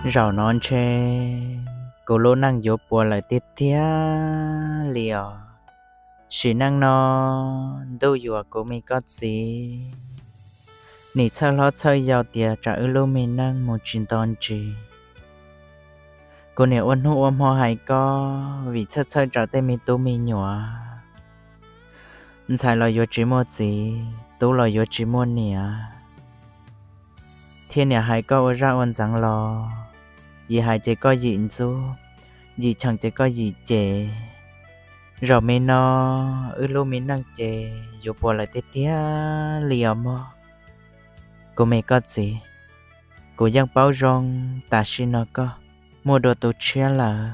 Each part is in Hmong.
Zaum no ntshe kuv lub neej yuav puas lawm tiag tiag li os. Sim neej no ntuj yuam kuv me koj txiv, nim txhawj hlob txhawj yau tias tsam wb lub me neej mus tsis nto ntsis. Kuv niam ua hnub ua hmo hais koj vim txhawj txhawj tsam tej me tub me nyuam, ntxhais los yuav tsis muaj txiv, tub los yuav tsis muaj niam, thiab niam hais koj ua zaj ua ntxeev los, yim hais ces koj yim ntxub, yim cheem ces koj yim cem. Zaum me no wb lub me neej ces yuav puas lawm tiag tiag li os mog. Kuv me koj txiv, kuv yeej paub zoo, tam sim no koj muaj dua tus tshiab lawm.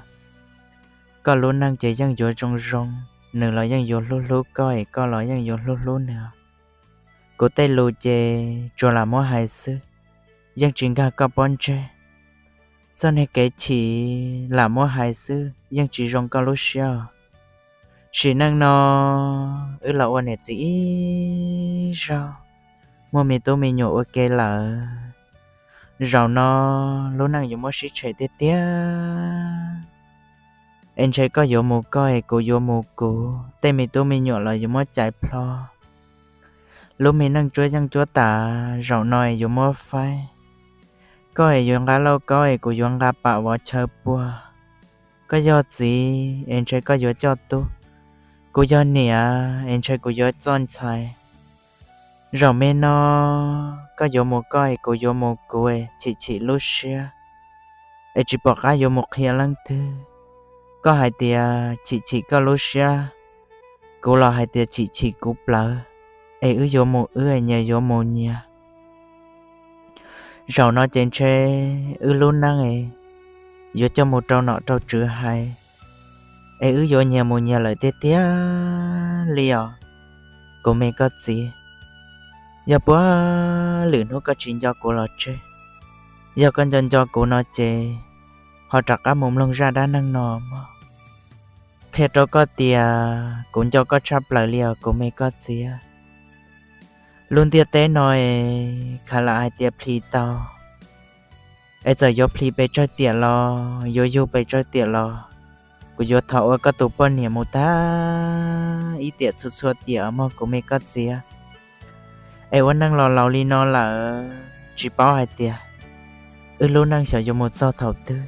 Koj lub neej ces yeej yuav zoo zoo, nws los yeej yuav hlub hlub koj es koj los yeej yuav hlub hlub nws. Kuv tej lus ces tsuas lam muab hais xwb, yeej tsis nkag koj pob ntseg. Txoj niag kev chim lam muab hais xwb, yeej tsis zoo koj lub siab os. Sim neej no wb los ua niam txiv ib zaug, muaj me tub me nyuam ua ke lawm. Zaum no lub neej yuav muab sib tshem tiag tiag, es ntshe koj yuav mus koj es kuv yuav mus kuv, tej me tub me nyuam los yuav muab cais plho. Lub me neej cuab yeej cuab tas, zaum no es yuav muab faib. Koj es yuav nqa lauj kaub es kuv yuav nqa pam vov chaw pua. Koj yog txiv es ntshe koj yuav coj tub, kuv yog niam es ntshe kuv yuav coj ntxhais. Zaum me no koj yuav mus koj es kuv yuav mus kuv, chim chim lub siab, es tsis pom qab yuav mus qhia leej twg. Koj hais tias chim chim koj lub siab, kuv los hais tias chim chim kuv plawv, es wb yuav mus wb, nyias yuav mus nyias. Zaum no ces ntshe wb lub neej es yuav coj mus rau nom rau tswv hais, es wb yuav nyias mus nyias lawm tiag tiag li os. Kuv me koj txiv, yog puag lwm hnub koj tsis nco kuv los tseg, yog koj nco nco kuv no ces ho rov qab mus mloog zaj dab neeg no mog. Qhia rau koj tias kuv nco koj tshaj plaws li os kuv me koj txiv. Lub ntiaj teb no es khav lam hais tias plhis tau, es txawm yuav plhis pes tsawg tiam los yuav yug pes tsawg tiam los, kuv yuav thov ua koj tus poj niam mus tag ib tiam txhua txhua tiam mog kuv me koj txiv. Es ua neej los laus li no lawm tsis paub hais tias wb lub neej xyov yuav mus txog thaum twg.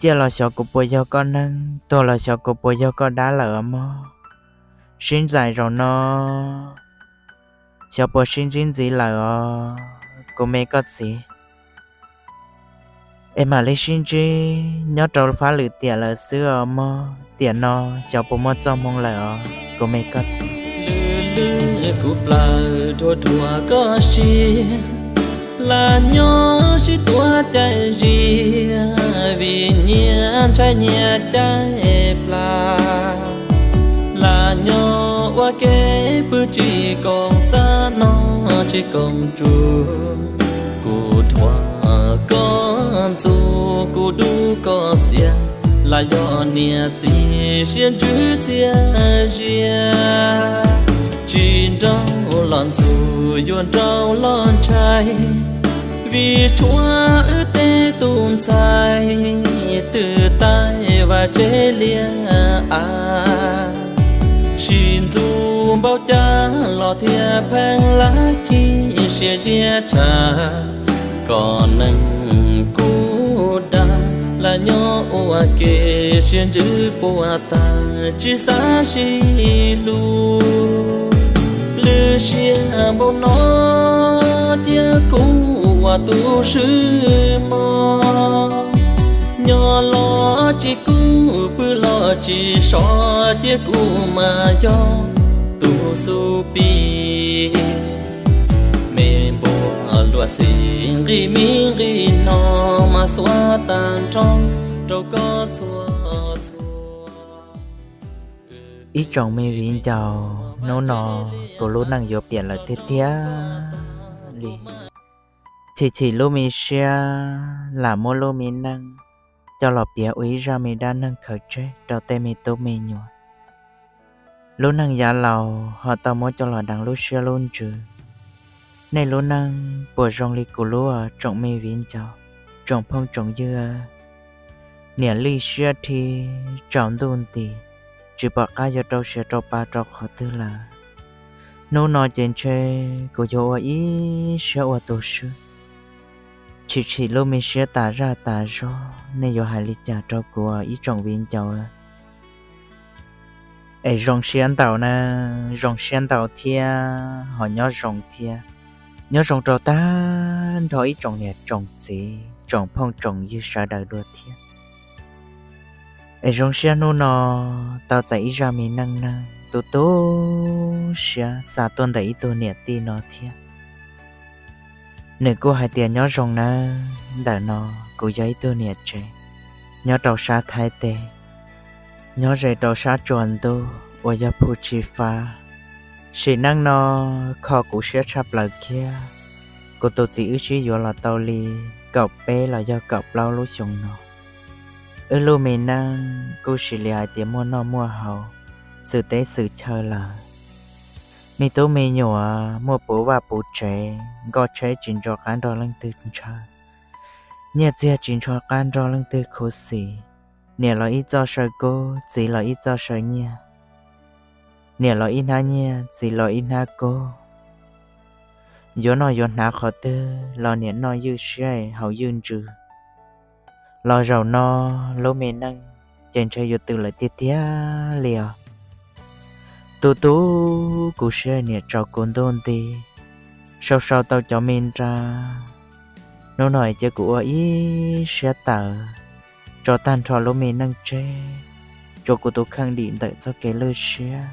Ciaj los xyov kuv puas yog koj neeg, tuag los xyov kuv puas yog koj dab lawm os mog. Sib ntxais zaum no xyov puas sib ntsib ntxiv lawm os kuv me koj txiv. Es mam li sib ntsib nyob rau fab lwm tiam lawm xwb os mog, tiam no xyov puas muaj txoj hmoo lawm os kuv me koj txiv. Lwj lwj kuv plawv dhuav dhuav koj siab, lam nyob sib tuav caij ziag, vim nyias ntshai nyias caij plas. Lam nyob ua ke pw tsis koom txaj noj tsis koom tsuag, kuv dhuav koj ntxuag kuv dub koj xiav, lam yog niam txiv siab ntsws txias zias. Tsis nrauj los ntxuag yuav nrauj los ntshai, vim tshuav wb tej tus ntxhais twb taij vaj tsev liaj av. Sim ntxuag npaum cas los thiaj pheej lab khib siab ziab tshaj, kom neeg kuj dag. Lam nyob ua ke siab ntsws puas tag tsis xav sib hlub, lwm siab npaum no thiab kuv ua tus swb mog. Nyob los tsis kuj pw los tsis so, thiab kuv mas yog tus xub pib. Me npua luam xim nqi mi nqi no mas xuav tag nrho rau koj txhua txhua. Ib tsoom me viv ncaus, hnub no kuv lub neej yuav piam lawm tiag tiag li. Chim chim lub me siab lam muab lub me neej coj los piav ua ib zaj me dab neeg khaws tseg rau tej me tub me nyuam. Lub neej yav laus ho tau muab coj los deev lub siab lub ntsws. Nej lub neej puas zoo li kuv lub tsoom me viv ncaus? tsoom phooj tsoom ywg, niam lij siab rhi, tsaus ntuj nti, tsis pom qab yuav rau siav rau pa rau qhov twg lawm. Hnub no ces ntshe kuv yuav ua ib siab ua tus swb, chim chim lub me siab tas zaj tas zog. Nej yuav hais li cas rau kuv ib tsoom viv ncaus? Es zoo siab ntau na, zoo siab ntau thiab ho nyob zoo thiab. Nyob zoo rau tag nrho ib tsoom niam tsoom txiv tsoom phooj tsoom ywg sawv daws dua thiab. Es zoo siab hnub no tau txais ib zaj me neej neeg tu tu siab xa tuaj ntawm ib tug niam tij no thiab. Nws kuj hais tias nyob zoo nawb, ntawm no kuv yog ib tug niam tsev nyob rau sab Thaib teb, nyob ze rau sab tsua ntuj uas yog Phu Tsi Fab. Sim neej no kho kuv siab tshaj plaws kiag. Kuv tus txiv wb sib yuav los tau li kaum peb los yog kaum plaub lub xyoo no. Wb lub me neej kuj sis li hais tias muaj noj muaj haus, xwm teb xwm chaw lawm. Me tub me nyuam muaj puv vaj puv tsev, nkoj tsheb tsis ntshua qab nrog leej twg ntshaw, nyiaj txiag tsis ntshua qab nrog leej twg khuv xim. Niam los ib txoj saw kub, txiv los ib txoj saw nyiaj. Niam los ib hnab nyiaj, txiv los ib hnab kub. Yuav noj yuav hnav qhov twg los niam noj ywj siab haus ywj ntsws. Los zaum no lub me neej ces ntshe yuav tws lawm tiag tiag li os. Tu tu kuv siab niam tsaus kuv ntuj nti, sau sau tau cov me nra. Hnub no cia kuv ua ib siab tawm, tso tag nrho lub me neej tseg, tsuav kuv tus kheej dim ntawm txoj kev lwj siab.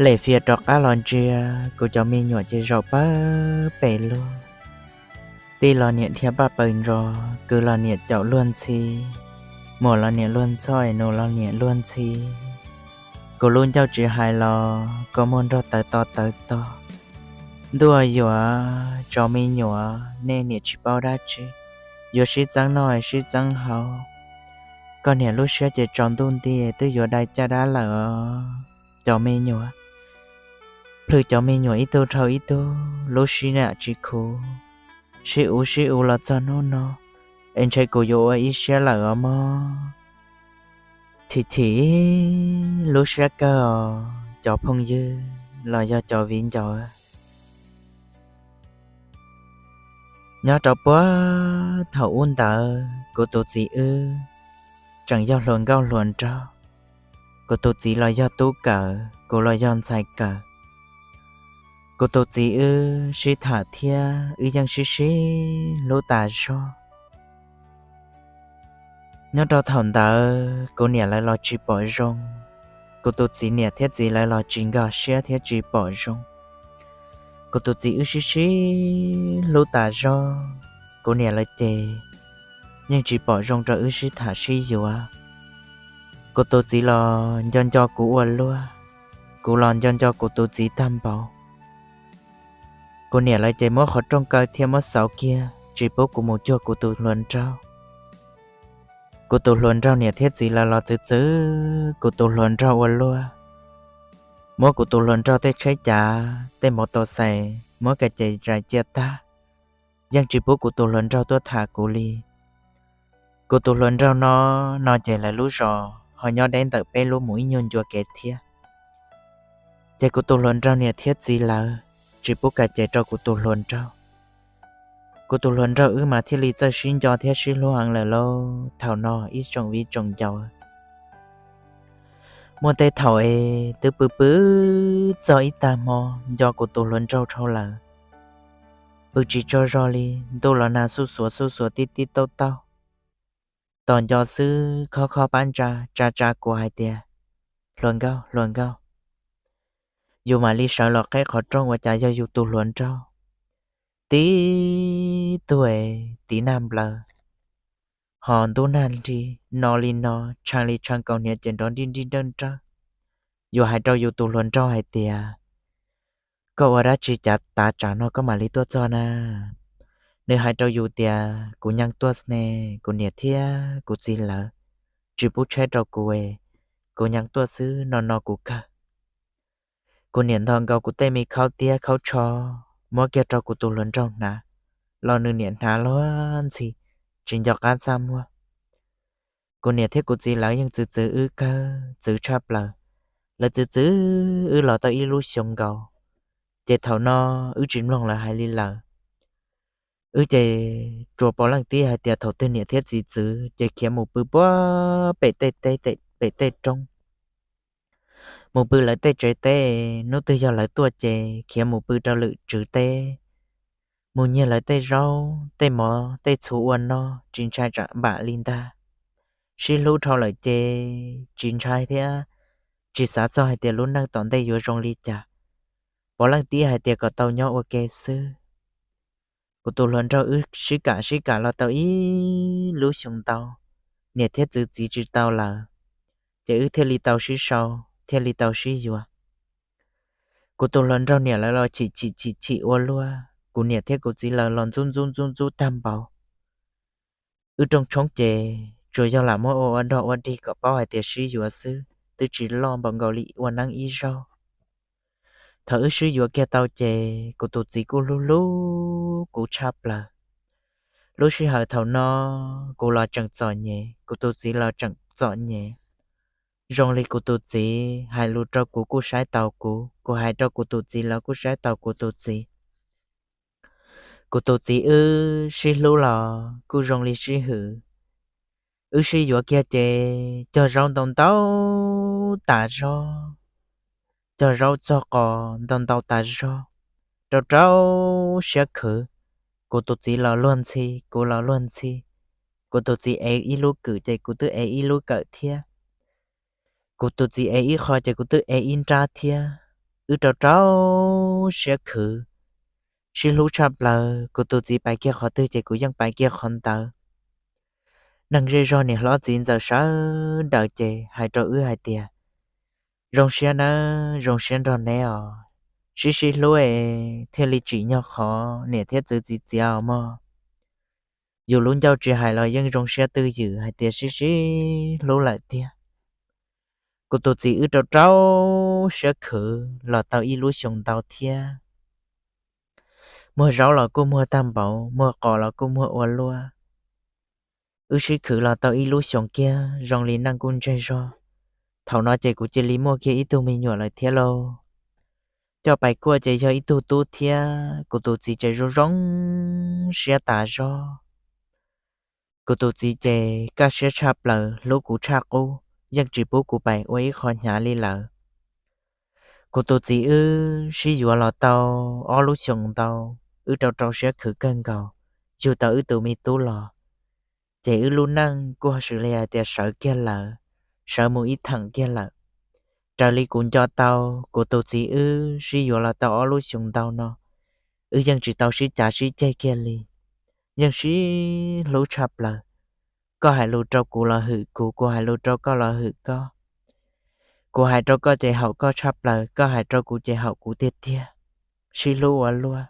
Lem fias rov qab los ntsia kuv cov me nyuam ces zaum pawg pes lug. Tij los niam dhia paj paws ntsos, kwv los niam caum luag ntxhi, muam los niam luag ntxhoj, nus los niam luag ntxhi. Kuv lub ncauj tsis hais los kua muag nrog tawv to tawv to. Ntuj yuav, tsoom me nyuam nej niam tsis paub dab tsi, yuav sib txeeb noj sib txeeb haus. Koj niam lub siab ces tsaus ntuj nti twb yuav dai caj dab lawm os. Cov me nyuam, plhws cov me nyuam ib tug dhau ib tug, lub sij hawm tsis khuv, sib u sib u los txog hnub no, es ntshe kuv yuav ua ib siab lawm os mog. Chim chim lub siab kawg os cov phooj ywg los yog cov viv ncaus. Nyob rau puag thaum ub ntawd kuv tus txiv wb tseem yog hluas nkauj hluas nraug. Kuv tus txiv los yog tub kawm, kuv los yog ntxhais kawm. Kuv tus txiv wb sib tham thiab wb yeej sib sib hlub tas zog. Nyob rau thaum ntawd kuv niam lawv los tsis pom zoo, kuv tus txiv niam thiab txiv lawv los tsis nkag siab thiab tsis pom zoo. Kuv tus txiv wb sib sib hlub tas zog, kuv niam lawv ces yeej tsis pom zoo rau wb sib tham sib yuav. Kuv tus txiv los nco nco kuv ua luaj, kuv los nco nco kuv tus txiv tag npaum. Kuv niam lawv ces muab qhov rooj kaw thiab muab xauv kiag tsis pub kuv mus cuag kuv tus hluas nraug. Kuv tus hluas nraug niam thiab txiv lawv los txwv txwv kuv tus hluas nraug ua luaj, muab kuv tus hluas nraug tej tsheb cav tej mov tau xais muab ka ces zais cia tag, yeej tsis pub kuv tus hluas nraug tuaj tham kuv li. Kuv tus hluas nraug no, no ces lawv lub zos ho nyob deb ntawm peb lub mus ib nyuag ncua kev thiab. Ces kuv tus hluas nraug niam thiab txiv lawv tsis pub ka ces rau kuv tus hluas nraug. Kuv tus hluas nraug wb mas thiaj li txawj sib nco thiab sib hlub heev lawm lauj. Thaum no ib tsoom viv tsoom ncaus, muaj tej thaum es twb pw pw txog ib tag hmo nco kuv tus hluas nraug dhau lawm, pw tsis tsaug zog li. Ntuj los nag xuj xuav xuj xuav tib tib tauj tauj, tos nco xwb khob khob pab ntsa tsa tsa kuv hais tias, hluas nkauj, hluas nkauj. Yus mam li sawv los qheb qhov rooj ua cas yog yus tus hluas nraug tib tug tiv nag nplaws, ho ntub nag nrig no li no, tshee li tshee kaus hniav ces nrov nrij nrij nrawj nrawj. Yus hais rau yus tus hluas nraug hais tias, koj ua dab tsi cav tav tsam no koj mam li tuaj txog na? Nws hais rau yus tias, kuv nyees tuaj xwb ne, kuv niam thiab kuv txiv lawv tsis pub tsheb rau kuv, kuv nyees tuaj xwb no no kuv kawg. Kuv niam ntog nkaus kuv tej me khaub tiab khaub tsho muab kiag rau kuv tus hluas nraug hnav, los nws niam hnav luag ntxhi, tsis nco qab txaj muag. Kuv niam thiab kuv txiv lawv yeej txwv txwv wb kawg, txwv tshaj plaws. Lawv txwv txwv wb los tau ib lub xyoos nkaus, ces thaum no wb tsis mloog lawv hais li lawm. Wb ces tsuas pom leej tib hais tias thaum twg niam thiab txiv txwv ces khiav mus pw puag pem tej teb, pem tej roob, mus pw lawv tej tsev teb. Hnub twg yog lawv tuaj ces khiav mus pw rau lwm tswv teb, mus nyiag lawv tej zaub tej mov tej txhuv ua noj, tsis ntshai tsam npam li ntag. Sib hlub dhau lawm ces tsis ntshai thiab tsis xav txog hais tias lub neej tom ntej yuav zoo li cas. Pom leej tib hais tias kom tau nyob ua ke xwb. Kuv tus hluas nraug wb sib kam sib kam los tau ib lub xyoos ntau, niam thiab txwv txiv tsis tau lawm, ces wb thiaj li tau sib sau, thiaj li tau sib yuav. Kuv tus hluas nraug niam lawv los chim chim chim chim ua luaj, kuv niam thiab kuv txiv lawv los ntxub ntxub ntxub ntxub tag npaum. Wb rooj tshoob ces tsuas yog lam muab ua ua dog ua dig kom paub hais tias sib yuav xwb, twb tsis loj npaum nkaus li ua neeb ib zaug. Thaum wb sib yuav kiag tau ces kuv tus txiv kuj hlub hlub kuv tshaj plaws. Lub sij hawm thaum no kuv los tseem txom nyem, kuv tus txiv los tseem txom nyem. Zoo li kuv tus txiv hais lus rau kuv kuj saib taus kuv, kuv hais rau kuv tus txiv los kuj saib taus kuv tus txiv. Kuv tus txiv wb sib hlub los kuj zoo li sib hwm. Wb sib yuav kiag ces cog zaub ntau ntau tas zog, cog zaub txog qos ntau ntau tas zog, rau rau siab khwv. Kuv tus txiv los luag ntxhi, kuv los luag ntxhi. Kuv tus txiv ev ib lub kawm ces kuv twb ev ib lub kawm thiab. Kuv tus txiv ev ib qho ces kuv twb ev ib nrab thiab. Wb rau rau siab khwv, sib hlub tshaj plaws. Kuv tus txiv pais kiag qhov twg ces kuv yeej pais kiag qhov ntawd. Neeg zej zog niam hlob txiv ntxawm sawv daws ces hais rau wb hais tias, zoo siab nawb, zoo siab nrog neb os, sib sib hlub es thiaj li tsim nyog qhov niam thiab txwv txiv txiav os mog. Yus lub ncauj tsis hais los yeej zoo siab twj ywm hais tias sib sib hlub lawm tiag. Kuv tus txiv wb rau rau siab khwv los tau ib lub xyoos ntau thiab. Muag zaub los kuj muag tag npaum, muag qos los kuj muag ua luaj. Wb sib khwv los tau ib lub xyoos kiag zoo li neej kuj ntseg zog. Thaum no ces kuv cia li muaj kiag ib tug me nyuam lawm thiab lauj. Coj pais kuaj ces yog ib tug tub thiab, kuv tus txiv ces zoo zoo siab tas zog. Kuv tus txiv ces kaj siab tshaj plaws, hlub kuv tshaj qub, yeej tsis pub kuv pais ua ib qho hnyav li lawm. Kuv tus txiv wb sib yuav los tau ob lub xyoos ntau, wb rau rau siab khwv kawg nkaus, yug tau wb tus me tub los. Ces wb lub neej kuj xws li hais tias sawv kiag lawm, sawv mus ib theem kiag lawm. Raws li kuv nco tau, kuv tus txiv wb sib yuav los tau ob lub xyoos ntau no, wb yeej tsis tau sib cav sib ceg kiag li, yeej sib hlub tshaj plaws. Koj hais lus rau kuv los hwm kuv, kuv hais lus rau koj los hwm koj. Kuv hais rau koj ces haum koj tshaj plaws, koj hais rau kuv ces haum kuv tiag tiag. Sib hlub ua luaj.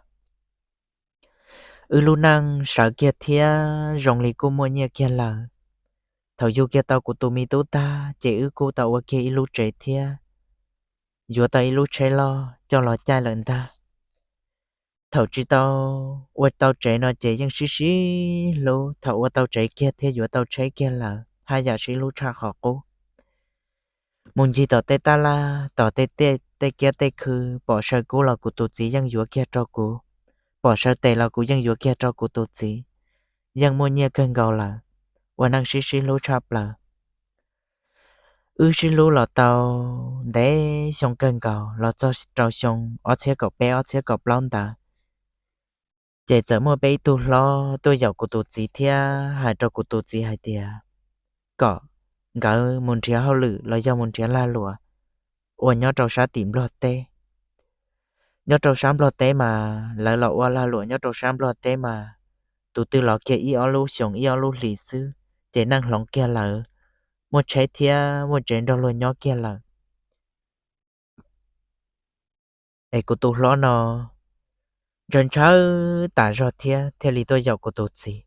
Wb lub neej sawv kiag thiab zoo li kuj muaj nyiaj kiag lawm. Thaum yug kiag tau kuv tus me tub tag ces wb kuj tau ua kiag ib lub tsev thiab, yuav tau ib lub tsheb loj coj los caij lawm ntag. Thaum tsis tau ua tau tsev no ces yeej sib sib hlub, thaum ua tau tsev kiag thiab yuav tau tsheb kiag lawm haj yam sib hlub tshaj qhov qub. Mus ncig tom tej tab laj, tom tej tej kiab tej khw, pom saw kub los kuv tus txiv yeej yuav kiag rau kuv, pom saw tes los kuv yeej yuav kiag rau kuv tus txiv. Yeej muaj nyiaj kawg nkaus lawm, ua neej sib sib hlub tshaj plaws. Wb sib hlub los tau ntev xyoo kawg nkaus, los txog rau xyoo ob txhiab kaum peb ob txhiab kaum plaub ntawd, ces txawm muaj peb ib tug hlob tuaj yaum kuv tus txiv thiab hais rau kuv tus txiv hais tias kom nkawd mus nrhiav hauj lwm los yog mus nrhiav lag luam ua nyob rau sab tim Nplog teb. Nyob rau sab Nplog teb mas lawv los ua lag luam nyob rau sab Nplog teb mas tus twg los kiag ib ob lub xyoos ib ob lub hlis xwb ces neej hloov kiag lawm, muaj tsheb thiab muaj tsev nrog luag nyob kiag lawm. Es kuv tus hlob no ntshaw ntshaw tas zog thiab thiaj li tuaj yaum kuv tus txiv.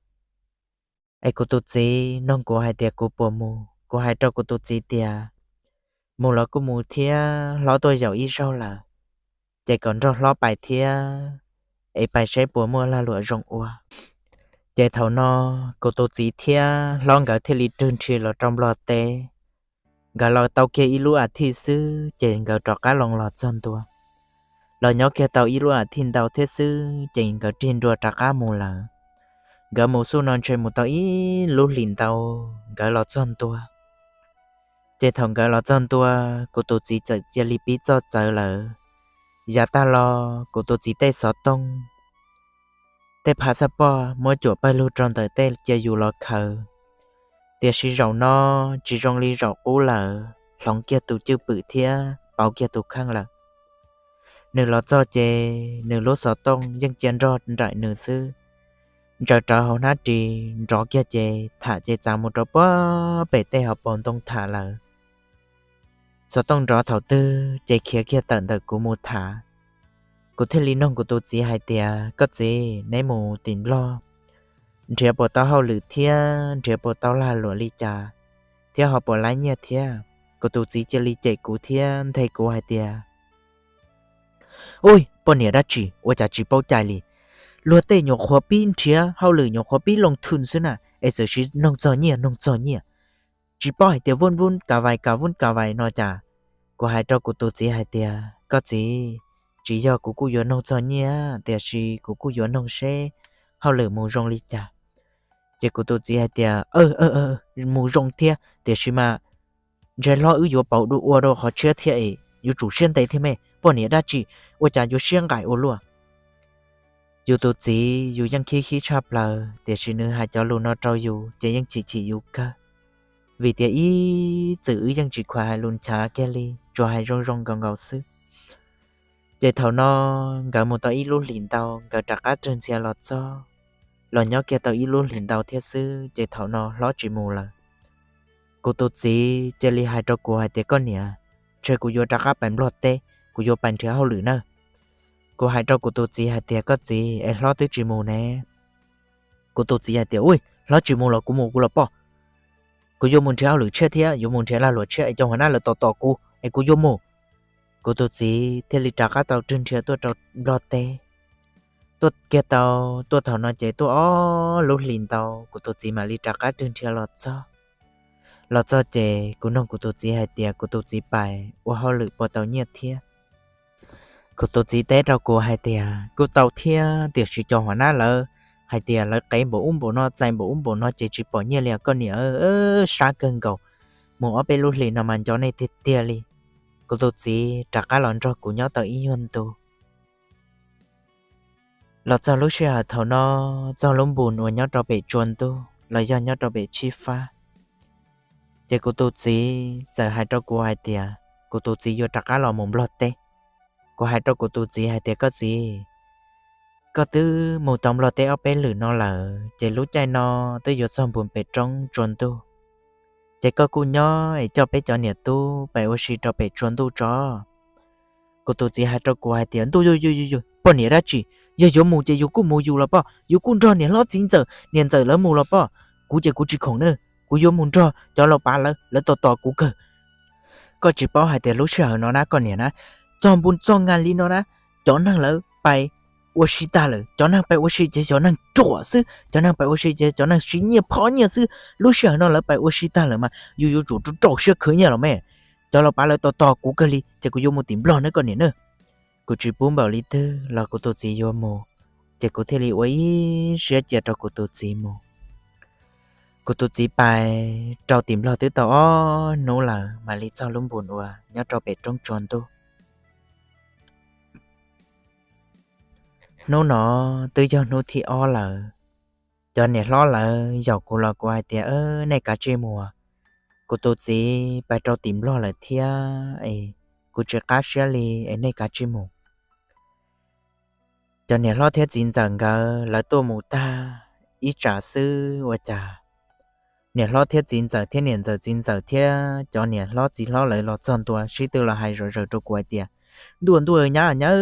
Es kuv tus txiv nug kuv hais tias kuv puas mus, kuv hais rau kuv tus txiv tias mus los kuj mus thiab, hlob tuaj yaum ib zaug lawm, ces kom nrog hlob pais thiab, es pais seb puas muaj lag luam zoo ua. Ces thaum no kuv tus txiv thiab hlob nkawd thiaj li rwg nrhia los rau Nplog teb. Nkawd los tau kiag ib lub a thiv xwb ces nkawd rov qab los los txog ntua. Los nyob kiag tau ib lub a thiv ntau thiab xwb ces nkawd rig nrua rov qab mus lawm. Nkawd mus xub no ntshe mus tau ib lub hlis ntau, nkawd los txog ntua. Ces thaum nkawd los txog ntua, kuv tus txiv txawm cia li pib txoj txawv lawm. Yav tag los kuv tus txiv tej xov tooj, tej phav xab poj muab cuam pawg lug rau ntawm tej cia yus los khaws. Tiam sis zaum no tsis zoo li zaum qub lawm, hloov kiag tus cwj pwm thiab pauv kiag tus kheej lawm. Nws los txog ces nws lub xov tooj yeej cia nrog nraim nws xwb. Ntsaws rawv hauv hnab ris nrov kiag ces tham ces txav mus rau puag pem tej hauv paus ntoo tham lawm. Xov tooj nrov thaum twg ces khiav kiag tawm ntawm kuv mus tham. Kuv thiaj li nug kuv tus txiv hais tias, koj txiv, neb mus tim Nplog nrhiav puas tau hauj lwm thiab nrhiav puas tau lag luam li cas, thiab ho puas laib nyiaj thiab? Kuv tus txiv cia li cem kuv thiab nthe kuv hais tias, ui, poj niam dab tsi ua cas tsis paub cai li. Luag tej nyuam qhuav pib nrhiav hauj lwm nyuam qhuav pib looj thwj xwb na es txawm siv noog txog nyiaj noog txog nyiaj, tsis paub hais tias vub vub ka vais ka vub ka vais no cas. Kuv hais rau kuv tus txiv hais tias, koj txiv, tsis yog kuv kuj yuav noog txog nyiaj tiam sis kuv kuj yuav noog seb hauj lwm mus zoo li cas. Ces kuv tus txiv hais tias, mus zoo thiab tiam sis mas ntshe hlob wb yuav pauv ua rau qhov tshiab thiab es yuav tsum siab ntev thiab me, poj niam dab tsi ua cas yuav siab nqaim ua luaj. Yus tus txiv yus yeej khib khib tshaj plaws tiam sis nws hais cov lus no rau yus ces yeej chim chim yus kawg, vim tias ib txwm wb yeej tsis khuam hais lus nchav kiag li, tsuas hais zoo zoo nkaus nkaus xwb. Ces thaum no nkawd mus tau ib lub hlis ntau nkawd rov qab rwg ntxhias los txog, los nyob kiag tau ib lub hlis ntau thiab xwb ces thaum no hlob tsis mus lawm. Kuv tus txiv cia li hais rau kuv hais tias, koj niam, ntshe kuv yuav rov qab pais Nplog teb, kuv yuav pais nrhiav hauj lwm na. Kuv hais rau kuv tus txiv hais tias, koj txiv, es hlob twb tsis mus ne? Kuv tus txiv hais tias, ui, hlob tsis mus los kuv mus kuv los poj. Kuv yuav mus nrhiav hauj lwm tshiab thiab yuav mus nrhiav lag luam tshiab es cov huas nab lawv tos tos kuv es kuv yuav mus. Kuv tus txiv thiaj li rov qab tau rwg nrhiav tuaj rau Nplog teb. Tuaj kiag tau, tuaj thaum no ces tuaj ob lub hlis ntau kuv tus txiv mam li rov qab rwg nrhiav los txog. Los txog ces kuv nug kuv tus txiv hais tias kuv tus txiv pais ua hauj lwm puas tau nyiaj thiab. Kuv tus txiv teb rau kuv hais tias, kuj tau thiab tiam sis cov huas nab lawv hais tias lawv qev npaum ub npaum no, txais npaum ub npaum no ces tsis pom nyiaj li os koj niam, sab kawg nkaus. Mus ob peb lub hlis no mas nco nej tiag tiag li. Kuv tus txiv rov qab los nrog kuv nyob tau ib nyuag ntu. Los txog lub sij hawm thaum no, txog lub npus uas nyob rau pem tsua ntuj los yog nyob rau pem tshib fab, ces kuv tus txiv txawm hais rau kuv hais tias kuv tus txiv yuav rov qab los mus Nplog teb. Kuv hais rau kuv tus txiv hais tias, koj txiv, koj twb mus tau Nplog teb ob peb lwm no lawm ces lub caij no twb yuav txog npus pem roob tsua ntuj, ces koj kuj nyob es coj peb cov niam tub pais ua si rau pem tsua ntuj tso. Kuv tus txiv hais rau kuv hais tias, ntuj, poj niam dab tsi, yog yuav mus ces yus kuj mus yus los poj, yus kuj nrog niam hlob txiv ntxawm niam ntxawm lawv mus los poj, kuv ces kuv tsis khoom na, kuv yuav mus nrog cov laus pav lawv, lawv tos tos kuv kawg. Koj tsis paub hais tias lub sij hawm no na koj niam na, txog npus txog nkaus li no na, cov neeg lawv pais ua si tag lawm, cov neeg pais ua si ces cov neeg ruam xwb, cov neeg pais ua si ces cov neeg siv nyiaj phob nyiaj xwb. Lub sij hawm no lawv pais ua si tag lawm mas yus yuav tsum rau rau siab khwv nyiaj los me. Cov laus pav lawv tos tos kuv kawg li ces kuv yuav mus tim Nplog na koj niam na. Kuv tsis pub npaum li twg los kuv tus txiv yuav mus, ces kuv thiaj li ua ib siab cia rau kuv tus txiv mus. Kuv tus txiv pais rau tim Nplog twb tau ob hnub lawm mam li txog lub npus uas nyob rau pem roob tsua ntuj. Hnub no twb yog hnub thib ob lawm. Cov niam hlob lawv yaum kuv los kuv hais tias, nej kav tsij mus, kuv tus txiv pais rau tim Nplog lawm thiab es kuv tsis qab siab li es nej kav tsij mus. Cov niam hlob thiab txiv ntxawm nkawd lawv tuaj mus tag ib tsam xwb ua cas niam hlob thiab txiv ntxawm thiab niam ntxawm txiv ntxawm thiab cov niam hlob txiv hlob lawv los txog ntua sib tw los hais zom zaws rau kuv hais tias, ntuj ntuj, nyab nyab,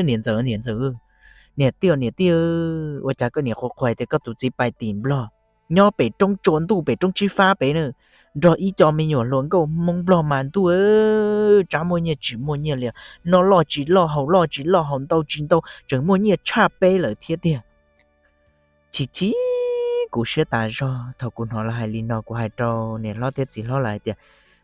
niam ntxawm niam ntxawm, niam tij niam tij, ua cas koj niam qhuas qhuas tias koj tus txiv pais tim Nplog, nyob pem roob tsua ntuj pem roob tsib fab pem na, nrog ib co me nyuam hluas nkauj Hmoob Nplog mas ntuj, tsab muaj nyiaj tsis muaj nyiaj li, noj loj tsis loj haus loj tsis loj haus ntau tsis ntau tseem muaj nyiaj tshaj peb lawm thiab tiag. Chim chim kuv siab tas zog thaum kuv hnov lawv hais li no. Kuv hais rau niam hlob thiab txiv hlob lawv hais tias,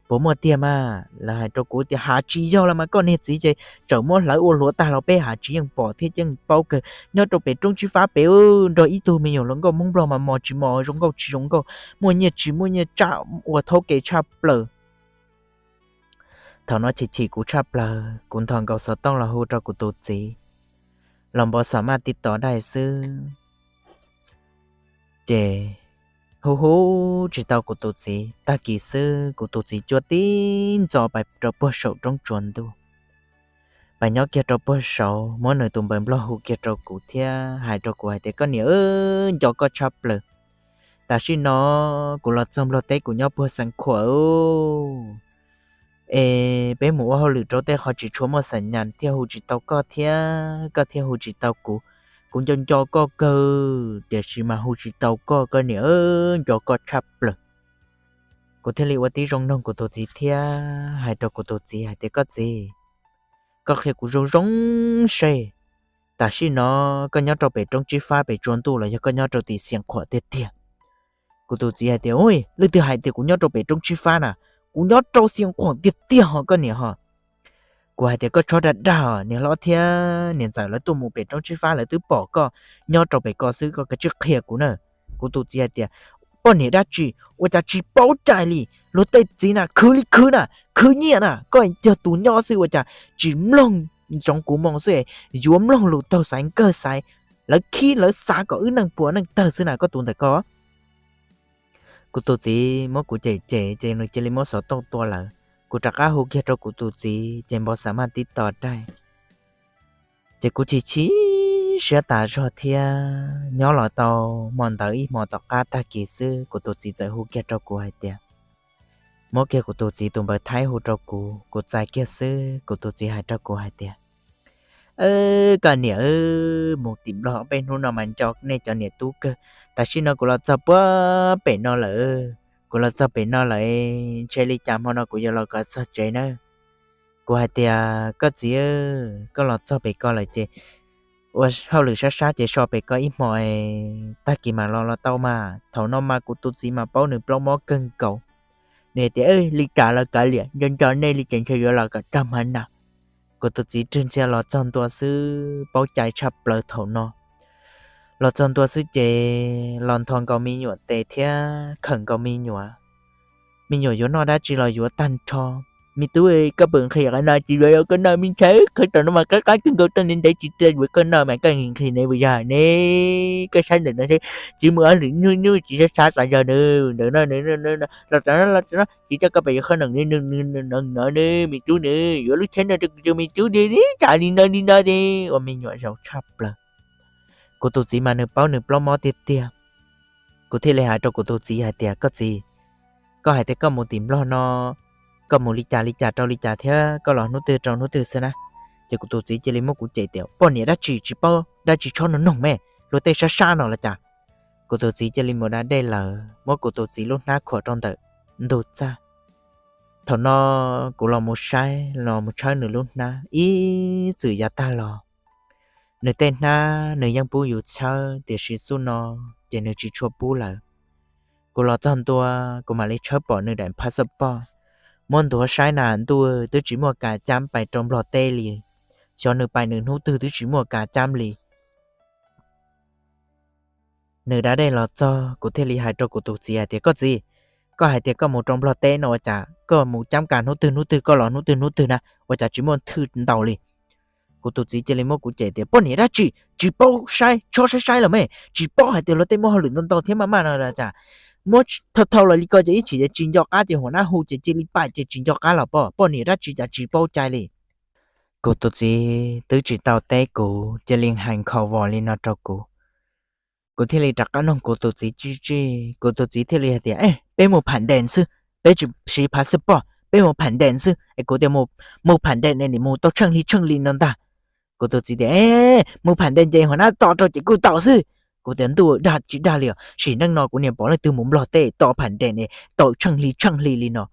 puas muaj tiag mas? Lawv hais rau kuv tias, hav tsis yog los mas, koj niag txiv ces txawm muab hlawv ua hluav tag los peb hav tsis yeej pom thiab yeej paub kawg. Nyob rau pem roob tsib fab pem nrog ib tug me nyuam hluas nkauj Hmoob Nplog mas mos tsis mos, zoo nkauj tsis zoo nkauj, muaj nyiaj tsis muaj nyiaj, tsaj ua thaub kev tshaj plaws. Thaum no chim chim kuv tshaj plaws, kuv ntho nkaus xov tooj los hu rau kuv tus txiv, los npau xam maj tib tom dai xwb, ces hu hu tsis tau kuv tus txiv. Tag kis xwb kuv tus txiv cuab tib ntxo pais rau puag saum roob tsuas ntuj, pais nyob kiag rau puag saud, muab nws tus npawb Nplog hu kiag rau kuv thiab hais rau kuv hais tias, koj niam, nco koj tshaj plaws. Tam sim no kuv los txog Nplog teb, kuv nyob puag Xeev Khuam, es peb mus ua hauj lwm rau tej qhov tsis tshua muaj xam nyas thiaj hu tsis tau koj thiab koj thiaj hu tsis tau kuv. Kuv nco nco koj kawg tiam sis mas hu tsis tau koj, koj niam, nco koj tshaj plaws. Kuv thiaj li ua tib zoo noog kuv tus txiv thiab hais rau kuv tus txiv hais tias, koj txiv, koj qhia kuv zoo zoo seb, tam sim no koj nyob rau pem roob tsib fab pem tsuas ntuj los yog koj nyob rau tim Xeev Khuam tiag tiag? Kuv tus txiv hais tias, ui, leej twg hais tias kuv nyob rau pem roob tsib fab na? Kuv nyob rau Xeev Khuam tiag tiag ho koj niam ho. Kuv hais tias, koj txhob dag dag, niam hlob thiab niam ntxawm lawv tuaj mus pem roob tsib fab lawv twb pom koj nyob rau pem ko xwb, koj kav tsij qhia kuv na. Kuv tus txiv hais tias, poj niam dab tsi ua cas tsis paub cai li? Luag tej txiv na khwv li khwv na, khwv nyiaj na, koj yog tus nyob xwb ua cas tsis mloog ntsoov kuv moo xwb, yuav mloog lus taug xaiv nkawg xaiv, lawv khib lawv xav kom wb neej puas neej tawg xwb na koj tus ntawm ko. Kuv tus txiv muab kuv cem cem ces nws cia li muab xov tooj tua lawm. Kuv rov qab hu kiag rau kuv tus txiv ces npau xam maj tib tom dai. Ces kuv chim chim siab tas zog thiab. Nyob los tau hmo ntawd ib hmo tom qab tag kis xwb kuv tus txiv txawm hu kiag rau kuv hais tias, muab kiag kuv tus txiv tus npawb Thaib hu rau kuv. Kuv txais kiag xwb kuv tus txiv hais rau kuv hais tias, koj niam, mus tim Nplog ob peb hnub no mas nco nej cov niam tub kawg. Tam sim no kuv los txog puag pem no lawm, kuv los txog pem no lawm, ntshe li cas hmo no kuv yuav los kom txog tsev nawb. Kuv hais tias, koj txiv, koj los txog pem ko lawm ces ua hauj lwm sab sab ces so pem ko ib hmo, tag kis mam los los tau mas. Thaum no mas kuv tus txiv mas paub nws plaub mob kawg nkaus. Nws tias, li cas los kav liam, nco nco nej li ces ntshe yuav los kom tag mas na. Kuv tus txiv rwg ntxhia los txog ntua xwb, paub cai tshaj plaws thaum no. Los txog ntua xwb ces los ntho nkaus me nyuam tes thiab khawm nkaus me nyuam. Me nyuam yuav noj dab tsi los yuav tag nrho. Me tub, koj puas nqhis qhov no? Tsis yuav, koj noj me ntshai, qhov no mas qab qab kawg nkaus, toj ntev ntev tsis txawj yuav, koj noj mas koj nqhis nqhis ne puas yog ne? Koj saib ntawm no seb, tsis muaj ob lwm nyuj nyuj tsis sab sab tas zog na, ntawm no los tsis coj koj pem yuav qhov no no, me tub na, yuav lub tsheb no rau kuv tus me tub di, cas li no li no di. Ua me nyuam zaum tshaj plaws. Kuv tus txiv mas nws paub nws plaub mob tiag tiag. Kuv thiaj li hais rau kuv tus txiv hais tias, koj txiv, koj hais tias koj mus tim Nplog no, koj mus li cas li cas rau li cas thiab koj los hnub twg rau hnub twg xwb na? Ces kuv tus txiv cia li muab kuv cem tias, poj niam dab tsi tsis paub dab tsi, txhob nug noog me, luag tej sab sab no los cas. Kuv tus txiv cia li mus da dej lawm, muab kuv tus txiv lub hnab khuam rau ntawm ntug txaj. Thaum no kuv los mus saib, los mus tshawb nws lub hnab ib txwm yav tag los. Nws tej hnab nws yeej pub yus tshawb, tiam sis xub no ces nws tsis tshua pub lawm. Kuv los txog ntua, kuv mam li tshawb pom nws daim passport, muab nthuav saib na ntuj, twb tsis muaj kav cab pais rau Nplog teb li. Xyov nws pais nws hnub twg twb tsis muaj kav cab li. Nws da dej los txog, kuv thiaj li hais rau kuv tus txiv hais tias, koj txiv, koj hais tias koj mus rau Nplog teb no ua cas koj mus cab kas hnub twg hnub twg, koj los hnub twg hnub twg na, ua cas tsis muaj thwj ntaus li? Kuv tus txiv cia li muab kuv cem tias, poj niam dab tsi tsis paub saib, txhob saib saib los me, tsis paub hais tias luag tej muaj hauj lwm ntau ntau thiab maj maj no los cas. Muab thau thau los li ko ces ib chim ces tsis nco qab ces hua nab hu ces cia li pais ces tsis nco qab los poj, poj niam dab tsi cas tsis paub cai li. Kuv tus txiv twb tsis tau teb kuv, cia li hais nkhaus vos li no rau kuv. Kuv thiaj li rov qab nug kuv tus txiv tsij tsij, kuv tus txiv thiaj li hais tias, peb mus pham ntes xwb, peb tsis siv passport, peb mus pham ntes xwb. Es kuv tias, mus pham ntes ne nim mus tau tsheej li tsheej li no ntag. Kuv tus txiv tias, mus pham ntes ces hua nab to rau ces kuj tau xwb. Kuv tias, ntuj, dag tsis dag li os, sim neej no kuv niam pom leej twg mus Nplog teb to pham ntes ne tau tsheej li tsheej li li no.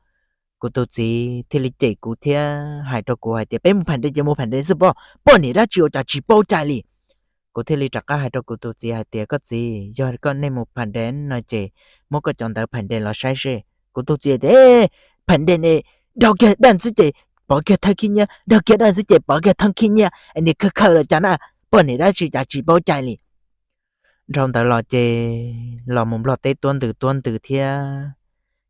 Kuv tus txiv thiaj li cem kuv thiab hais rau kuv hais tias, peb mus pham ntes ces mus pham ntes xwb poj, poj niam dab tsi ua cas tsis paub cai li. Kuv thiaj li rov qab hais rau kuv tus txiv hais tias, koj txiv, yog koj nej mus pham dej no ces muab koj cov ntawv pham dej los saib seb. Kuv tus txiv tias, pham dej ne, dag kiag daj xwb ces pov kiag thawj khib nyiab, dag kiag daj xwb ces pov kiag thawj khib nyiab, es niag khawj khawj los cas na, poj niam dab tsi cas tsis paub cai li. Dhau ntawd los ces los mus Nplog teb tuab ntws tuab ntws thiab,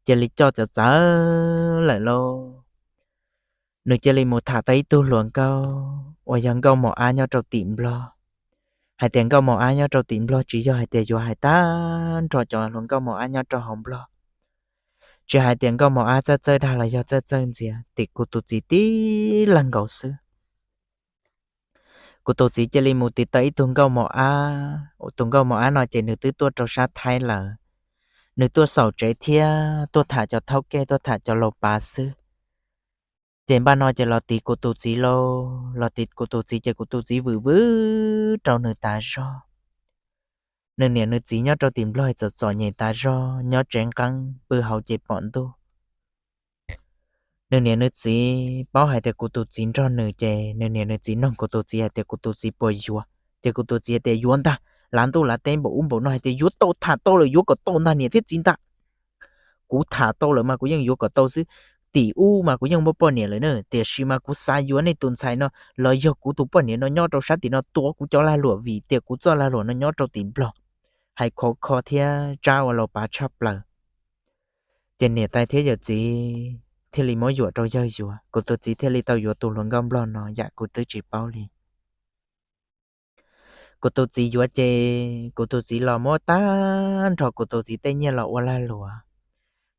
cia li coj txawv txawv lawm lauj. Nws cia li mus tham tau ib tug hluas nkauj uas yog nkauj mos ab nyob rau tim Nplog. Hais tias nkauj mos ab nyob rau tim Nplog tsis yog hais tias yuav hais tag nrho cov hluas nkauj mos ab nyob rau hauv Nplog. Tsis hais tias nkauj mos ab txawj txawj dag los yog txawj txawj ntxias, tim kuv tus txiv tib leeg nkaus xwb. Kuv tus txiv cia li mus tiv tau ib tug nkauj mos ab, tus nkauj mos ab no ces nws twb tuaj rau sab Thaib lawm. Nws tuaj xaum tsev thiab tuaj tham cov thaub kej, tuaj tham cov laus pav xwb. Ces npaj no ces los tiv kuv tus txiv lauj, los tiv kuv tus txiv ces kuv tus txiv vwm vwm rau nws tas zog. Nws niam nws txiv nyob rau tim Nplog txom txom nyem tas zog, nyob tsev nqeeb pw hauv ces pom ntuj. Nws niam nws txiv paub hais tias kuv tus txiv nrog nws ces nws niam nws txiv noog kuv tus txiv hais tias kuv tus txiv puas yuav, ces kuv tus txiv hais tias yuav ntag, lav ntuj lav teb npaum ub npaum no hais tias yuav tau, tham tau lawm yuav kom tau ntag niam thiab txiv ntag. Kuv tham tau lawm mas kuv yeej yuav kom tau xwb. Tim ub mas kuv yeej muaj poj niam lawm na, tiam sis mas kuv xav yuav nej tus ntxhais no los yog kuv tus poj niam no nyob rau sab tim no tuav kuv cov lag luam vim tias kuv txoj lag luam no nyob rau tim Nplog, hais khov kho thiab tsab ua laus pav tshaj plaws. Ces niam tais thiab yawm txiv thiaj li muab yuam rau yawg yuav, kuv tus txiv thiaj li tau yuav tus hluas nkauj Nplog no yam kuv twb tsis paub li. Kuv tus txiv yuav ces kuv tus txiv los muab tag nrho kuv tus txiv tej nyiaj los ua lag luam,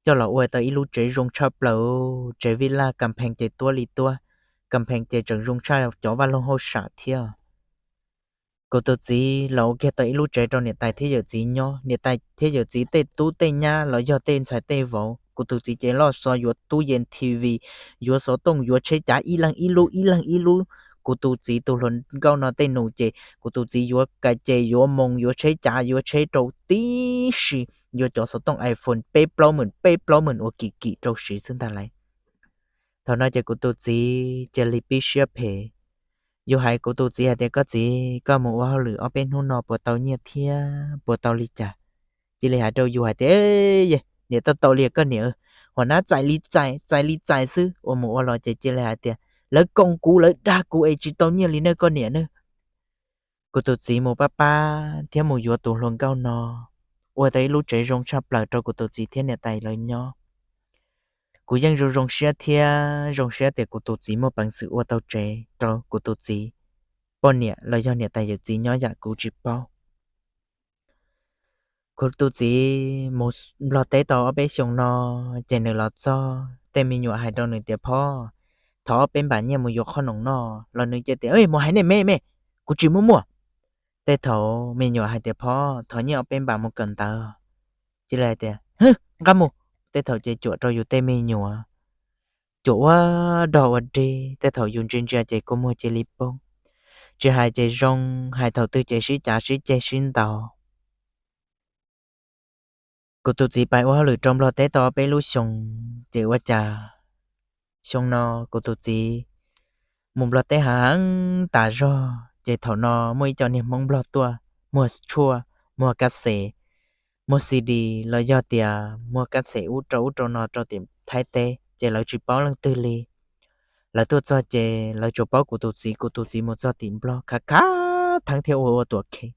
coj los ua tau ib lub tsev zoo tshaj plaws, tsev vij laj kas phees ces tuab li tuab, kas phees ces tseem zoo tshaj cov vaj loog hauj sam thiab. Kuv tus txiv los ua kiag tau ib lub tsev rau niam tais thiab yawm txiv nyob, niam tais thiab yawm txiv tej tub tej nyab los yog tej ntxhais tej vauv, kuv tus txiv ces loj xo yuav tub yees, T V, yuav xov tooj, yuav tsheb cav ib leeg ib lub ib leeg ib lub. Kuv tus txiv tus hluas nkauj no tej nus ces kuv tus txiv yuav kas ces yuav moos yuav tsheb cav yuav tsheb rau tib si, yuav cov xov tooj iPhone peb plaub hmos peb plaub hmos ua kim kim rau siv xwb ntag lauj. Thaum no ces kuv tus txiv cia li pib siab phem. Yus hais kuv tus txiv hais tias koj txiv, koj mus ua hauj lwm ob peb hnub no puas tau nyiaj thiab puas tau li cas? Cia li hais rau yus hais tias, niam, tau tau li koj niam, hua nab txais li txais, txais li txais xwb. Ua mus ua los ces cia li hais tias lawv koom kuv lawv dag kuv es tsis tau nyiaj li ne koj niam ne. Kuv tus txiv mus pab pab thiab mus yuav tus hluas nkauj no, ua tau ib lub tsev zoo tshaj plaws rau kuv tus txiv thiab niam tais lawv nyob. Kuv yeej zoo zoo siab thiab zoo siab tias kuv tus txiv muaj peev xwm ua tau tsev rau kuv tus txiv poj niam los yog niam tais yawm txiv nyob yam kuv tsis paub. Kuv tus txiv mus Nplog teb tau ob peb xyoos no, ces nws los txog, tej me nyuam hais rau nws tias, phob, thov ob peb npam nyiaj mus yuav qhob noom noj. Los nws cia tias, mus hais nej me me, kuv tsis muaj muaj. Tej thaum me nyuam hais tias, phob, thov nyiaj ob peb npam mus kawm ntawv. Cia li hais tias, nqa mus. Tej thaum ces cuam rau yus tej me nyuam, cuam ua dog ua dig, tej thaum yus ntsia ntsia ces kua muag cia li poob. Tsis hais ces zoo, hais thaum twg ces sib cav sib ceg sib ntaus. Kuv tus txiv pais ua hauj lwm rau Nplog teb tau peb lub xyoos, ces ua cas xyoo no kuv tus txiv mus Nplog teb heev heev tas zog, ces thaum no muaj ib co niag Hmoob Nplog tuaj muag tshuaj, muag kab xes, muag C D los yog tias muag kab xes ub rau ub rau no rau tim Thaib teb, ces lawv tsis paub leej twg li. Lawv tuaj txog ces lawv tsuas paub kuv tus txiv, kuv tus txiv mus txog tim Nplog khav khav theeb thiab ua ua tuam khev,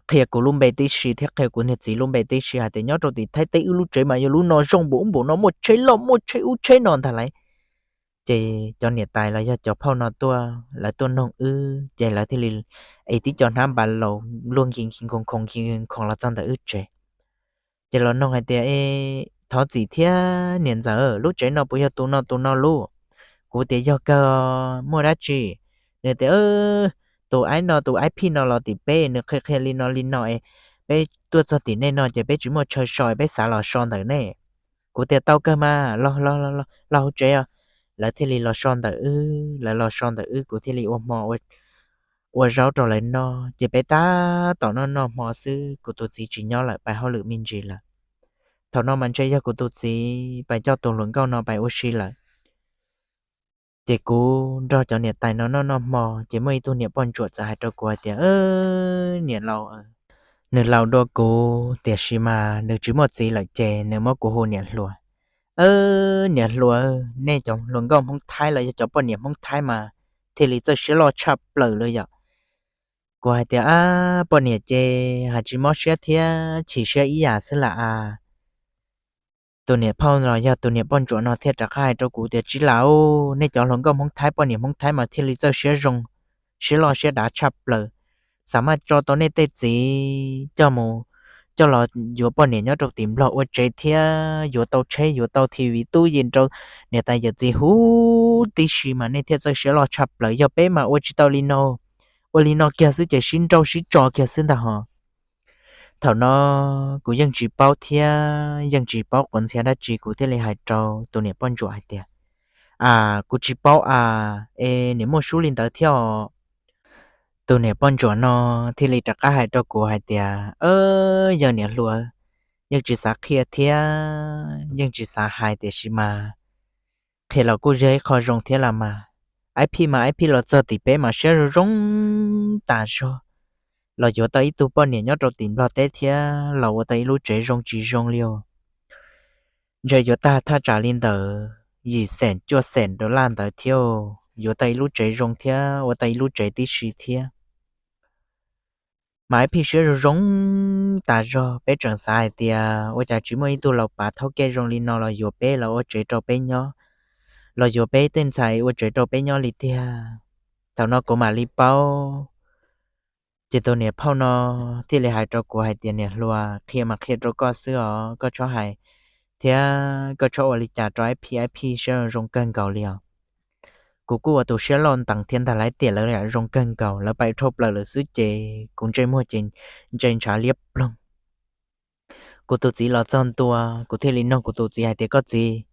qhia kuv lub npe tib si thiab qhia kuv niag txiv lub npe tib si hais tias nyob rau tim Thaib teb wb lub tsev mas yog lub no zoo npaum ub npaum no, muaj tsheb loj muaj tsheb ub tsheb no ntag lauj. Ces cov niam tais los yog cov phauj no tuaj, lawv tuaj noog wb ces lawv thiaj li es tib co hnab npas laus luaj nkis nkis nkhoos nkis nkhoos los txog ntawm wb tsev. Ces los noog hais tias, thov txim thiab niam ntxawm, lub tsev no puas yog tus no tus no lub? Kuv tias yog kawg, muaj dab tsi? Nws tias, tus aib no, tus aib phij no los tim peb, nws qhia qhia li no li no es peb tuaj txog tim nej no ces peb tsis muaj chaw so es peb xav los so ntawm nej. Kuv tias tau kawg mas, los hauv tsev os. Lawv thiaj li los so ntawm wb, lawv los so ntawm wb kuv thiaj li ua hmo ua zaub rau lawv noj, ces peb tab tom noj noj hmo xwb kuv tus txiv tsis nyob lawm, pais hauj lwm me ntsis lawm. Thaum no mas ntshe yog kuv tus txiv pais coj tus hluas nkauj no pais ua si lawm. Ces kuv nrog cov niam tais no noj noj hmo, ces muaj ib tug niam poj ntsuam txawm hais rau kuv hais tias, Niam laus, nws laus dua kuv, tiam sis mas nws tsis muaj txiv lawm ces nws muab kuv hu niam hluas. Niam hluas, nej cov hluas nkauj Hmoob Thaib los yog cov poj niam Hmoob Thaib mas thiaj li txawj siab loj tshaj plaws li yom. Kuv hais tias, Ab, poj niam ces hais tsis mob siab thiab chim siab ib yam xwb lam as. Tus niam phauj los yog tus niam poj ntsuam no thiaj rov qab hais rau kuv tias, Tsis lam, nej cov hluas nkauj Hmoob Thaib, poj niam Hmoob Thaib mas thiaj li txawj siab zoo, siab loj siab dav tshaj plaws, xav mas tso tau nej tej txiv coj mus, coj los yuav poj niam nyob rau tim Nplog ua tsev thiab yuav tau tsheb, yuav tau T V tub yees rau niam tais yawm txiv huv tib si mas nej thiaj txawj siab loj tshaj plaws. Yog peb mas ua tsis tau li no, ua li no kiag xwb ces sib nrauj sib tso kiag xwb ntag hos. Thaum no kuv yeej tsis paub thiab yeej tsis paub quav ntxhias dab tsi, kuv thiaj li hais rau tus niam poj ntsuam hais tias, As, kuv tsis paub as, es niam muaj sub li ntawd thiab os. Tus niam poj ntsuam no thiaj li rov qab hais rau kuv hais tias, Yog niam hluas, yeej tsis xav qhia thiab yeej tsis xav hais, tiam sis mas qhia los kuj yog ib qho zoo thiab los mas. Ib phij mas ib phij los txog tim peb mas siab zoo zoo tas zog, los yuav tau ib tug poj niam nyob rau tim Nplog teb thiab los ua tau ib lub tsev zoo tsis zoo li os. Ntshe yuav tag thaj tsam li ntawd yim xees cuaj xees dollar ntawd thiab, yuav tau ib lub tsev zoo thiab ua tau ib lub tsev tib si thiab. Mas ib phij siab zoo zoo tas zog, peb tseem xav hais tias ua cas tsis muaj ib tug laus pav thaub kej zoo li no los yuav peb los ua tsev rau peb nyob, los yuav peb tej ntxhais ua tsev rau peb nyob li tiag. Thaum no kuv mam li paub. Ces tus niam phauj no thiaj li hais rau kuv hais tias, Niam hluas, qhia mas qhia rau koj xwb os, koj txhob hais thiab koj txhob ua li cas rau ib phij, ib phij siab zoo kawg nkaus li os. Kuv kuj ua tus siab loj ntees thiab ntag, lawv tiam lawv zoo kawg nkaus, lawv pais dhau plaws lawm xwb ces kuv ntsej muag ces ntsej ntshav liab ploog. Kuv tus txiv los txog ntua, kuv thiaj li nug kuv tus txiv hais tias, Koj txiv,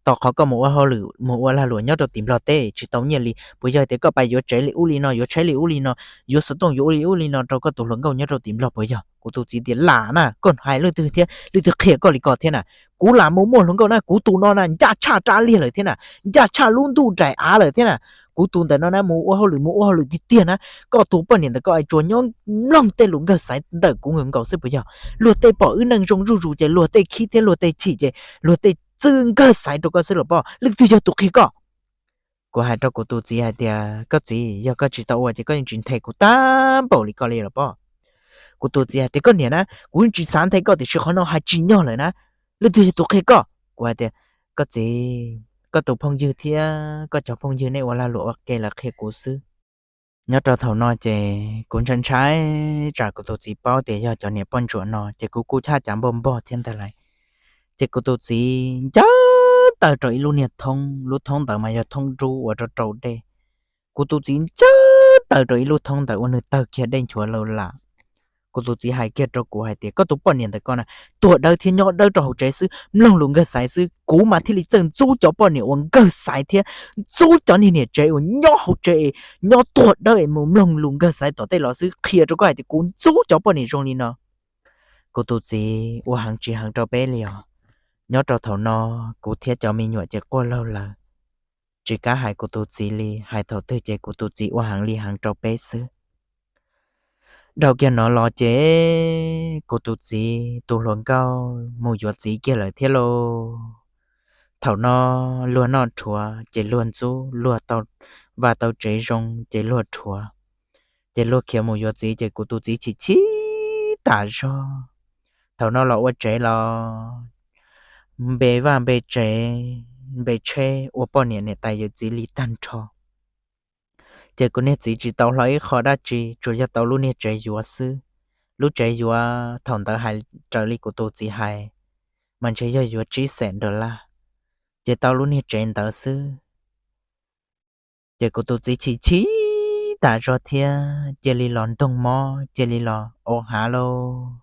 tau qhov koj mus ua hauj lwm mus ua lag luam nyob rau tim Nplog teb tsis tau nyiaj li, puas yog hais tias koj pais yuav tsev li ub li no, yuav tsheb li ub li no, yuav xov tooj yuav ub li ub li no rau koj tus hluas nkauj nyob rau tim Nplog puas yog? Kuv tus txiv tias, Lam na, koj hais leej twg thiab leej twg qhia koj li ko thiab na? Kuv lam mus muaj hluas nkauj na, kuv tus no na ncaj tshaj rab liag lawm thiab na, ncaj tshaj lub ntuj nraim av lawm thiab na. Kuv tus ntawm no na mus ua hauj lwm mus ua hauj lwm tiag tiag na, koj tus poj niam ntawm koj es tsuas nyob mloog tej lus nkawg xaiv ntawm kuv nkaus xwb puas yog? Luag tej pom wb neej zoo zuj zus ces luag tej khib thiab luag tej chim ces luag tej txwj nkawg xaiv rau koj xwb los poj. Leej twg yog tus qhia koj? Kuv hais rau kuv tus txiv hais tias, Koj txiv, yog koj tsis tau ua ces koj yeej tsis nthe kuv tag npaum li ko li los poj. Kuv tus txiv hais tias, Koj niam na, kuv yeej tsis xav nthe koj tiam sis qhov no hais tsis nyog lawm na. Leej twg yog tus qhia koj? Kuv hais tias, Koj txiv, koj tus phooj ywg thiab koj cov phooj ywg nej ua lag luam ua ke lawv qhia kuv xwb. Nyob rau thaum no ces kuv ntshai ntshai tsam kuv tus txiv paub tias yog cov niam poj ntsuam no ces kuv kuj chab cav npog npog thiab ntag lauj. Ces kuv tus txiv ncaws taw rau ib lub niag thoob, lub thoob ntawd mas yog thoob rub ua rau rau dej. Kuv tus txiv ncaws taw rau ib lub thoob ntawd ua nws tawg kiag dej nchuav lawm lam. Kuv tus txiv hais kiag rau kuv hais tias, Koj tus poj niam ntawm koj na, tuag dawb thiab nyob dawb rau hauv tsev xwb, mloog lus nkawg xaiv xwb. Kuv mas thiaj li txawj ntxub cov poj niam uas nkawg xaiv thiab ntxub cov niag niam tsev uas nyob hauv tsev es nyob tuag dawb es mus mloog lus nkawg xaiv tom tej los xwb. Qhia rau koj hais tias kuv ntxub cov poj niam zoo li no. Kuv tus txiv ua heev tsis heev rau peb li os. Nyob rau thaum no, kuv thiab cov me nyuam ces quaj laug lawm, tsis kam hais kuv tus txiv li, hais thaum twg ces kuv tus txiv ua heev li heev rau peb xwb. Dhau kiag no los ces kuv tus txiv tus hluas nkauj mus yuav txiv kiag lawm thiab lauj. Thaum no luag noj rhuav ces luag ntxub, luag tau vaj tau tsev zoo ces luag rhuav, ces luag khiav mus yuav txiv ces kuv tus txiv chim chim tas zog. Thaum no los ua tsev los npe vaj npe tsev, npe tsheb ua poj niam niam tais yawm txiv li tag nrho. Ces kuv niag txiv tsis tau hlo ib qho dab tsi, tsuas yog tau lub niag tsev yuav xwb. Lub tsev yuav thaum ntawd hais raws li kuv tus txiv hais mas ntshe yog yuav tsib xees dollar, ces tau lub niag tsev ntawd xwb. Ces kuv tus txiv chim chim tas zog thiab cia li los ntoog mob, cia li los au hav lauj.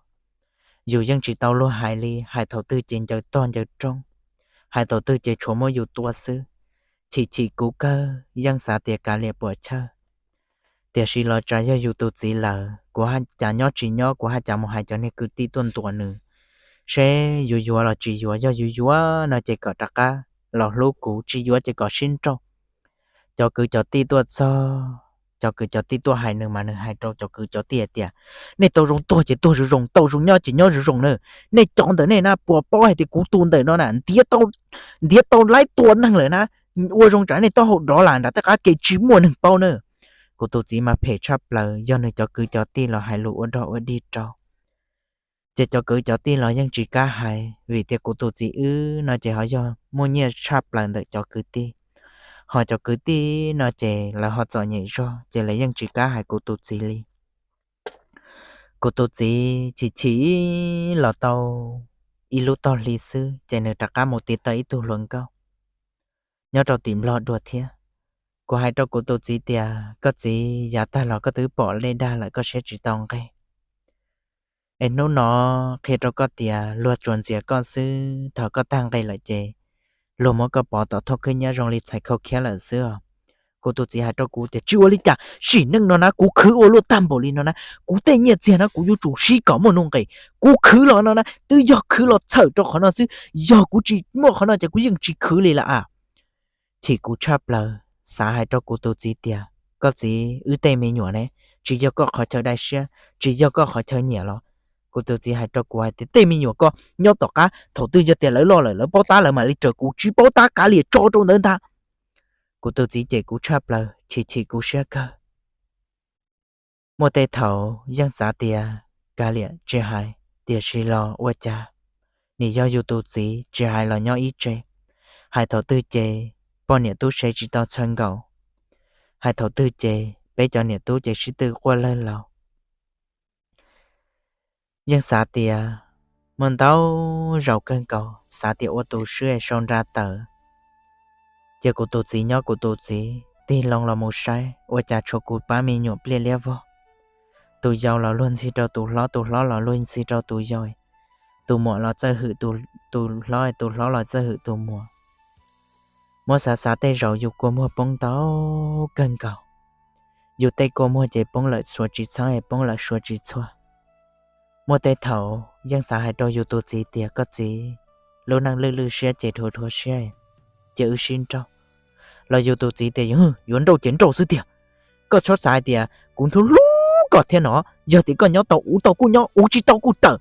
Yus yeej tsis tau luag hais li, hais thaum twg ces ncaws tog ncaws roob, hais thaum twg ces tshuav muab yus tua xwb. Chim chim kuv kawg, yeej xav tias kav liam puam chawj. Tiam sis los tsav yog yus tus txiv lawm, kuv haj cas nyob tsis nyob, kuv haj cas mus hais cov niag kwv tij tuaj ntuas nws seb yuav yuav los tsis yuav. Yog yuav yuav no ces kom rov qab los hlub kuv, tsis yuav ces kom sib nrauj. Cov kwv cov tij tuaj txog, cov kwv cov tij tuaj hais nws mas nws hais rau cov kwv cov tij hais tias, nej tau zoo tuag ces tuag zoo zoo, tau zoo nyob ces nyob zoo zoo na. Nej cov ntawm nej na puas paub hais tias kuv tus ntawm no na ntiav tau laib tua neeg lawm na, ua zoo tsam nej taub hau dov las nram tej qab kev tsis muaj neeg paub na. Kuv tus txiv mas phem tshaj plaws, yog nws cov kwv cov tij los hais lus ua dog ua dig rau. Ces cov kwv cov tij los yeej tsis kam hais, vim tias kuv tus txiv wb no ces ho yog muaj nyiaj tshaj plaws ntawm cov kwv tij, ho cov kwv tij no ces lawv ho txom nyem zog, ces lawv yeej tsis kam hais kuv tus txiv li. Kuv tus txiv chim chim los tau ib lub tog hli xwb ces nws rov qab mus tiv tawm ib tug hluas nkauj nyob rau tim Nplog dua thiab. Kuv hais rau kuv tus txiv tias, koj txiv, yav tag los koj twb pom lej dag lawm, koj siab tsis tau nqe. Es hnub no qhia rau koj tias luag tsuas ntxias koj xwb, thaum koj tag nqe lawm ces luag muab koj pov tom thoj khwb nyab zoo li txhais khau khiab lawm xwb os. Kuv tus txiv hais rau kuv tias, tsis ua li cas, sim neej no na kuv khwv ua luaj tag npaum li no na, kuv tej nyiaj txiag no kuv yuav tsum siv kom muaj nuj nqis. Kuv khwv los no na twb yog khwv los txhawm rau qhov no xwb, yog kuv tsis muaj qhov no ces kuv yeej tsis khwv li lawm a. Chim kuv tshaj plaws, xav hais rau kuv tus txiv tias, koj txiv, wb tej me nyuam ne, tsis yog koj qhov chaw dai siab, tsis yog koj qhov chaw nyiam los? Kuv tus txiv hais rau kuv hais tias, tej me nyuam koj nyob tom qab, thaum twg yog tias lawv loj lawm lawv paub tab lawv mam li raws kuv, tsis paub tab kav liam tso rau ntawd ntag. Kuv tus txiv cem kuv tshaj plaws, chim chim kuv siab kawg. Muaj tej thaum yeej xav tias kav liam tsis hais, tiam sis los ua cas, nim yog yus tus txiv tsis hais los nyob ib tse, hais thaum twg ces poj niam tub se tsis tau txhawj nkaus, hais thaum twg ces peb cov niam tub ces sib tw quaj lawg laus. Yeej xav tias muaj ntau zaus kawg nkaus xav tias ua tus swb es sau nra tawm, ces kuv tus txiv nyob kuv tus txiv tig loo los mus saib, ua cas tshuav kuv pab me nyuam pliaj liab vog. Tus yau los luag ntxhi rau tus hlob, tus hlob los luag ntxhi rau tus yau, tus muam los txawj hwm tus hlob, tus hlob los txawj hwm tus muam. Muab xav xav tej zaum yus kua muag poob ntau kawg nkaus, yus tej kua muag ces poob lawm suav tsis txheeb es poob lawm suav tsis txhua. Muaj tej thaum yeej xav hais rau yus tus txiv tias, koj txiv, lub neej lwj lwj siab ces dhuav dhuav siab, cia wb sib nrauj. Los yus tus txiv tias, yuav nrauj ces nrauj xwb tiag. Koj txhob xav hais tias kuv hlub hlub koj thiab no, yog tias koj nyob tau ub tau kuj nyob, ub tsis tau kuj tawm.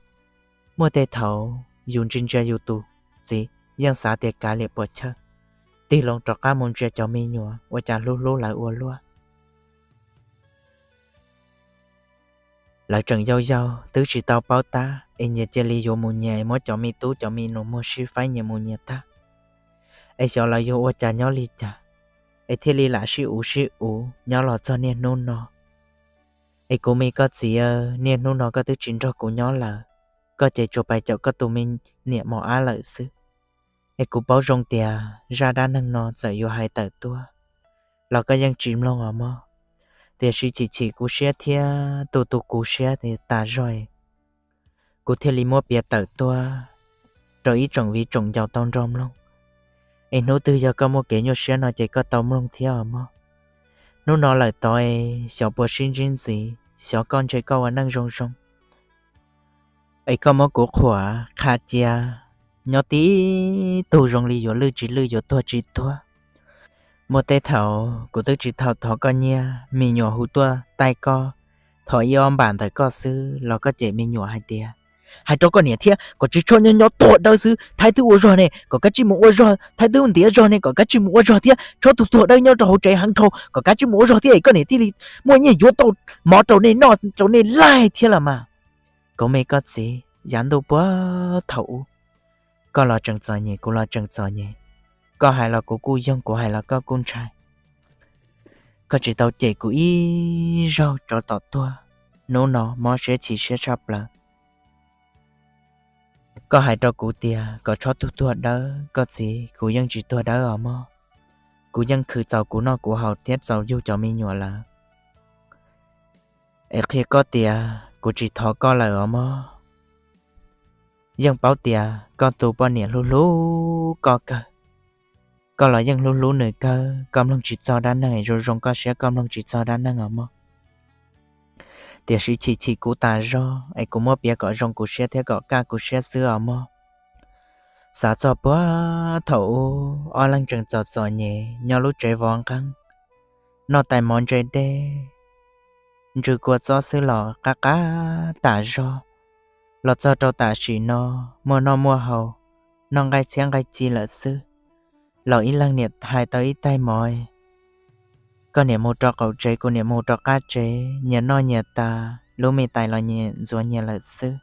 Muaj tej thaum yus ntsia ntsia yus tus txiv yeej xav tias kav liam puas chawj, tig loo rov qab mus ntsia cov me nyuam ua cas hlub hlub lawv ua luaj. Lawv tseem yau yau twb tsis tau paub tab es nyias cia li yuav mus nyias es muab cov me tub cov me nus muag sib faib nyias mus nyias tag, es xyov lawv yuav ua cas nyob li cas, es thiaj li lam sib uv sib uv nyob los txog niaj hnub no. Es kuv me koj txiv, niaj hnub no koj twb tsis nrog kuv nyob lawm, koj ces tsuas pais caum koj tus me niam mos ab lawm xwb. Es kuv paub zoo tias zaj dab neeg no txawm yuav hais tawm tuaj los koj yeej tsis mloog os mog. Tiam sis chim chim kuv siab thiab tu tu kuv siab tas zog, kuv thiaj li muab piav tawm tuaj rau ib tsoom viv tsoom ncaus tau nrog mloog. Es hnub twg yog koj muaj kev nyuaj siab no ces koj tau mloog thiab os mog. Hnub no lawm tod es xyov puas sib ntsib ntxiv, xyov koj ntshe koj ua neej zoo zoo, es koj muab kuv qhuas qha cia nyob tib tug zoo li yuav lwj tsis lwj yuav tuag tsis tuag. Muaj tej thaum kuv twb tsis tau thov koj nyiaj, me nyuam hu tuaj taij koj, thov ib ob npam ntawm koj xwb los koj cem me nyuam hais tias, hais rau koj niam thiab kom tsis txhob nyob nyob tuag dawb xwb, thaib twb ua zog ne kom kav tsij mus ua zog, thaib twb ntiav zog ne kom kav tsij mus ua zog thiab, txhob tuag tuag dawb nyob rau hauv tsev heev dhau kom kav tsij mus ua zog thiab es koj niam thiaj li muaj nyiaj yuav tau mov rau nej noj rau nej laig thiab los mas. Kuv me koj txiv, yav ntuj puag thaum ub, koj los tseem txom nyem kuv los tseem txom nyem, koj hais los kuv kuj yoog kuv hais los koj kuj ntshai. Koj tsis tau cem kuv ib zaug rau tom tuag, hnub no mob siab chim siab tshaj plaws. Koj hais rau kuv tias kom txhob tuag tuag dawb, koj txiv, kuv yeej tsis tuag dawb os mog. Kuv yeej khwv txaus kuv noj kuv haus thiab txaus yug cov me nyuam lawm. Es qhia koj tias kuv tsis thov koj lawm os mog. Yeej paub tias koj tus poj niam hlub hlub koj kawg, koj los yeej hlub hlub nws kawg, koj mloog tsis txog dab neeg es zoo zoo koj siab koj mloog tsis txog dab neeg os mog. Tiam sis chim chim kuv tas zog es kuv muab piav kom zoo kuv siab thiab kom kaj kuv siab xwb os mog. Xav txog puag thaum ub ob leeg tseem txom txom nyem nyob lub tsev vov nqeeb, noj tais mov ntse deb, ntsw kua txob xwb los qab qab tas zog. Los txog rau tam sim no, muaj noj muaj haus, noj nqaij txhiab nqaij ci lawm xwb. Los ib leeg niam hais tau ib tais mov, koj niam mus rau qaum tsev, kuv niam mus rau qab tsev, nyias noj nyias tas, lub me tais los nyias ntxuav nyias lawm xwb.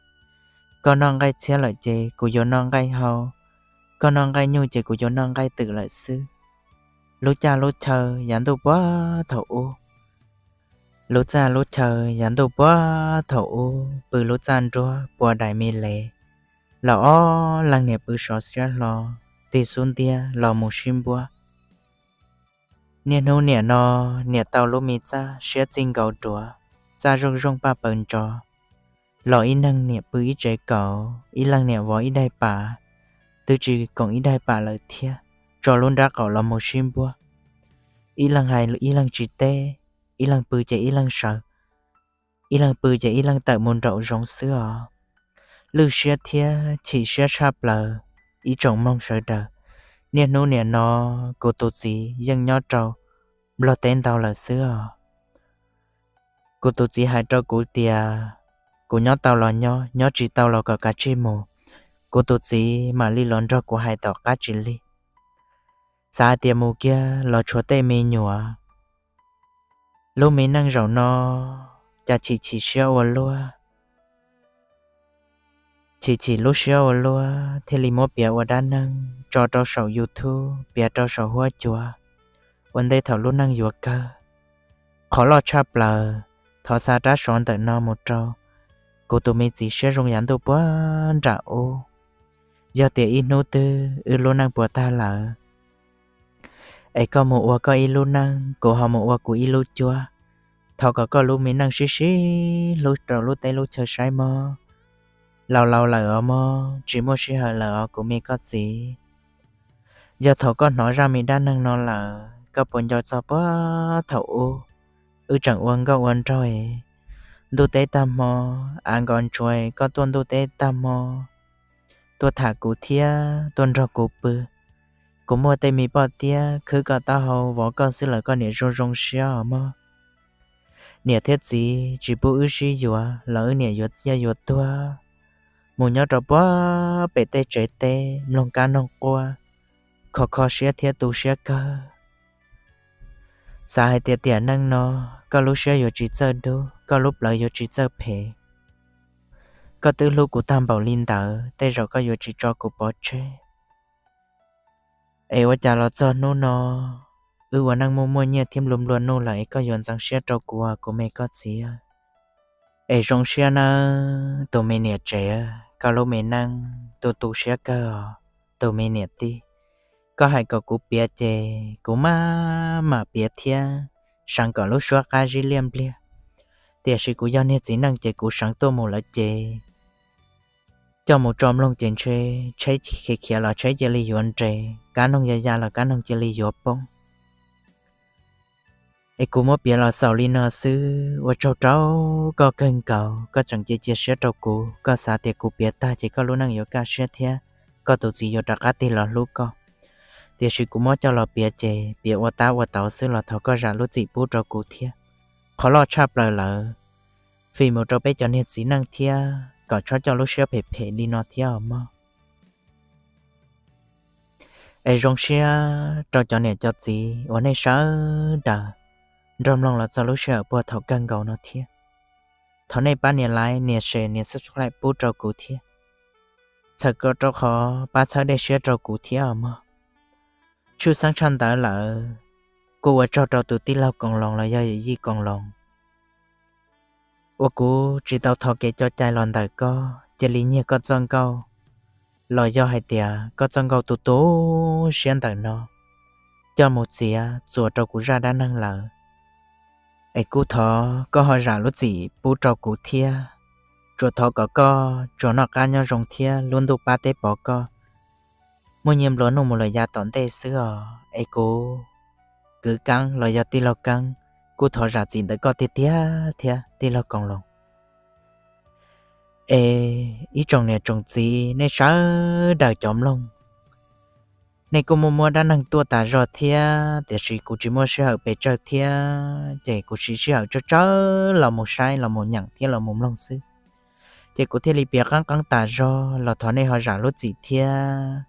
Koj noj nqaij txhiab lawm ces kuv yuav noj nqaij hau, koj noj nqaij nyuj ces kuv yuav noj nqaij twm lawm xwb. Lub caij lub chaw yav ntuj puag thaum ub, lub txaj lub chaw yav ntuj puag thaum ub, pw lub txaj nruab pua dais me lev, los ob leeg niam pw sov siab hlo, tig xub ntiag los mus sib npuab. Niaj hnub niam no, niam tau lub me txaj siab txij nkaus duav, txaj zooj zooj paj paws ntso, los ib leeg niam pw ib tsev kaum, ib leeg niam vov ib daig pam, twb tsis koom ib daig pam lawm thiab, tso lub nrab qaum los mus sib npuab. Ib leeg hais ib leeg tsis teb, ib leeg pw ces ib leeg sawv, ib leeg pw ces ib leeg tawm mus nraum zoov xwb os. Lwj siab thiab chim siab tshaj plaws ib tsoom mloog sawv daws. Niaj hnub niam no, kuv tus txiv yeej nyob rau Nplog teb ntau lawm xwb os. Kuv tus txiv hais rau kuv tias, kuv nyob tau los nyob, nyob tsis tau los kom kav tsij mus. Kuv tus txiv mam li los nrog kuv hais tom qab tsis li. Xav hais tias mus kiag los tshuav tej me nyuam. Lub me neej zaum no, cas chim chim siab ua luaj. Chim chim lub siab ua luaj thiaj li muab piav ua dab neeg tso rau saum YouTube, piav rau saum huab cua, ua ntej thaum lub neej yuav kawg. Qhov loj tshaj plaws, thov xa rab sov ntawm no mus rau kuv tus me txiv siab zoo yav ntuj puag nram ub. Yog tias ib hnub twg wb lub neej puas tag lawm, es koj mus ua koj ib lub neej, kuv ho mus ua kuv ib lub cuab, thov kom koj lub me neej sib sib hlub rau lub teb lub chaw saib mog. Laus laus lawm os mog, tsis muaj sij hawm lawm os kuv me koj txiv. Yog thaum koj hnov zaj me dab neeg no lawm, koj puas nco txog puag thaum ub, wb tseem ua nkauj ua nraug, ntuj teb tag hmo, av nkos ntsuav koj tuaj ntuj teb tag hmo, tuaj tham kuv thiab tuaj nrog kuv pw. Kuv muaj tej me poj tiab khwb koj taub hau vov koj xwb los koj niam zoo zoo siab os mog. Niam thiab txiv tsis pub wb sib yuav los wb niam yuav txiaj yuav tuag, mus nyob rau puag pem tej tsev teb mloog kab noog quaj, kho kho siab thiab tu siab kawg. Xav hais tias tiam neej no, koj lub siab yuav tsis txawj dub, koj lub plawv yuav tsis txawj phem. Koj twb hlub kuv tag npaum li ntawd, tej zaum koj yuav tsis tso kuv pov tseg. Es ua cas los txog hnub no, wb ua neej muaj muaj nyiaj thiab nplua nplua nuj lawm es koj yuav ntxeev siab rau kuv, kuv me koj txiv? Es zoo siab nawb tus me niam tsev, koj lub me neej tu tu siab kawg os tus me niam tij. Koj hais kom kuv piav ces kuv maj mam piav thiab seev kom lub suab qab zib liaj npliag. Tiam sis kuv yog niag txiv neej ces kuv seev tuaj mus lawm ces coj mus tso mloog ces ntshe tsheb khiav khiav los tsheb cia li yuav nres, kab noog ya ya los kab noog cia li yuav poob. Es kuv muab piav los xaus li no xwb, ua tsaug rau koj kawg nkaus, koj tseem cia cia siab rau kuv, koj xav tias kuv piav tag ces koj lub neej yuav kaj siab thiab koj tus txiv yuav rov qab tig los hlub koj. Tiam sis kuv muab coj los piav ces piav ua tab ua tauv xwb los thov koj zam lub txim pub rau kuv thiab. Qhov loj tshaj plaws lawm, fim mus rau peb cov niag txiv neej thiab kom txhob coj lub siab phem phem li no thiab os mog. Es zoo siab rau cov niam cov txiv uas nej sawv daws nrog mloog los txog lub sij hawm puag thaum kawg nkaus no thiab. Thov nej pab nias like, nias share, nias subscribe pub rau kuv thiab. Txhawm rau qhov pab txhawb dej siab rau kuv thiab os mog. Tshwj xeeb tshaj ntawd lawm, kuj ua tsaug rau tus tij laug Koos Loos los yog yawm yij Koos Loos uas kuv tsis tau thov kev cai los ntawm koj, cia li nyiag koj txoj nkauj los yog hais tias koj txoj nkauj tu tu siab ntawm no coj mus txiav txuas rau kuv zaj dab neeg lawm. Es kuj thov koj ho zam lub txim pub rau kuv thiab. Tsuas thov kom koj tsuas noj qab nyob zoo thiab lub ntuj pab teb pov koj, muaj nyiaj nplua nuj mus lawm yav tom ntej xwb os. Es kuv kwv Keeb los yog tij laug Keeb kuj thov zam txim ntawm koj tiag tiag thiab tij laug Koos Loos. Es ib tsoom niam tsoom txiv nej sawv daws cov mloog, nej kuj muaj muab dab neeg tuaj tas zog thiab, tiam sis kuv tsis muaj sij hawm pes tsawg thiab, ces kuv siv sij hawm tsawg tsawg los mus saib, los mus nyeem thiab los mus mloog xwb. Ces kuv thiaj li piav qeeb qeeb tas zog los thov nej ho zam lub txim thiab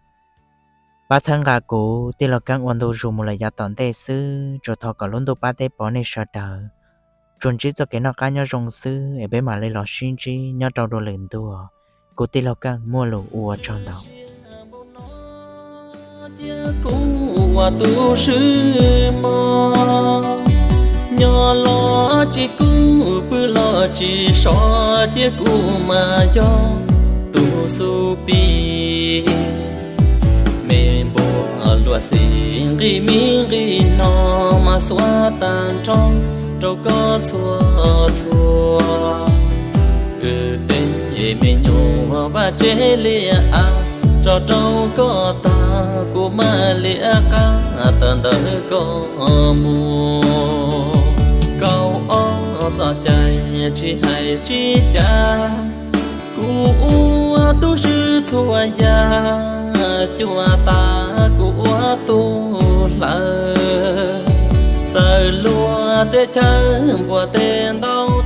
pab txhawb nqa kuv tij laug Keeb ua ntu zus mus lawm yav tom ntej xwb. Tsuas thov kom lub ntuj pab teb pov nej sawv daws, tsuas ntsib txoj kev noj qab nyob zoo xwb es peb mam li los sib ntsib nyob rau dua lwm ntuas. Kuv tij laug Keeb muaj lus ua tsaug ntau. Kuv ua tu swb mog, nyob los tsis kuj pw los tsis so, thiab kuv mas yog tus xub pib. Me npua luag xim nqi mi nqi no mas xuav tag nrho rau koj txhua txhua. Wb tej me nyuam vaj tsev liaj av tso rau koj tag, kuv mam li qab tawm ntawm koj mus. Kaum ob txoj cai tsis hais tsis cas, kuv ua tub swb txhua yam, cuaj tas kuv ua tub hlawv. Txawm luag tej chaw npuas tej ntau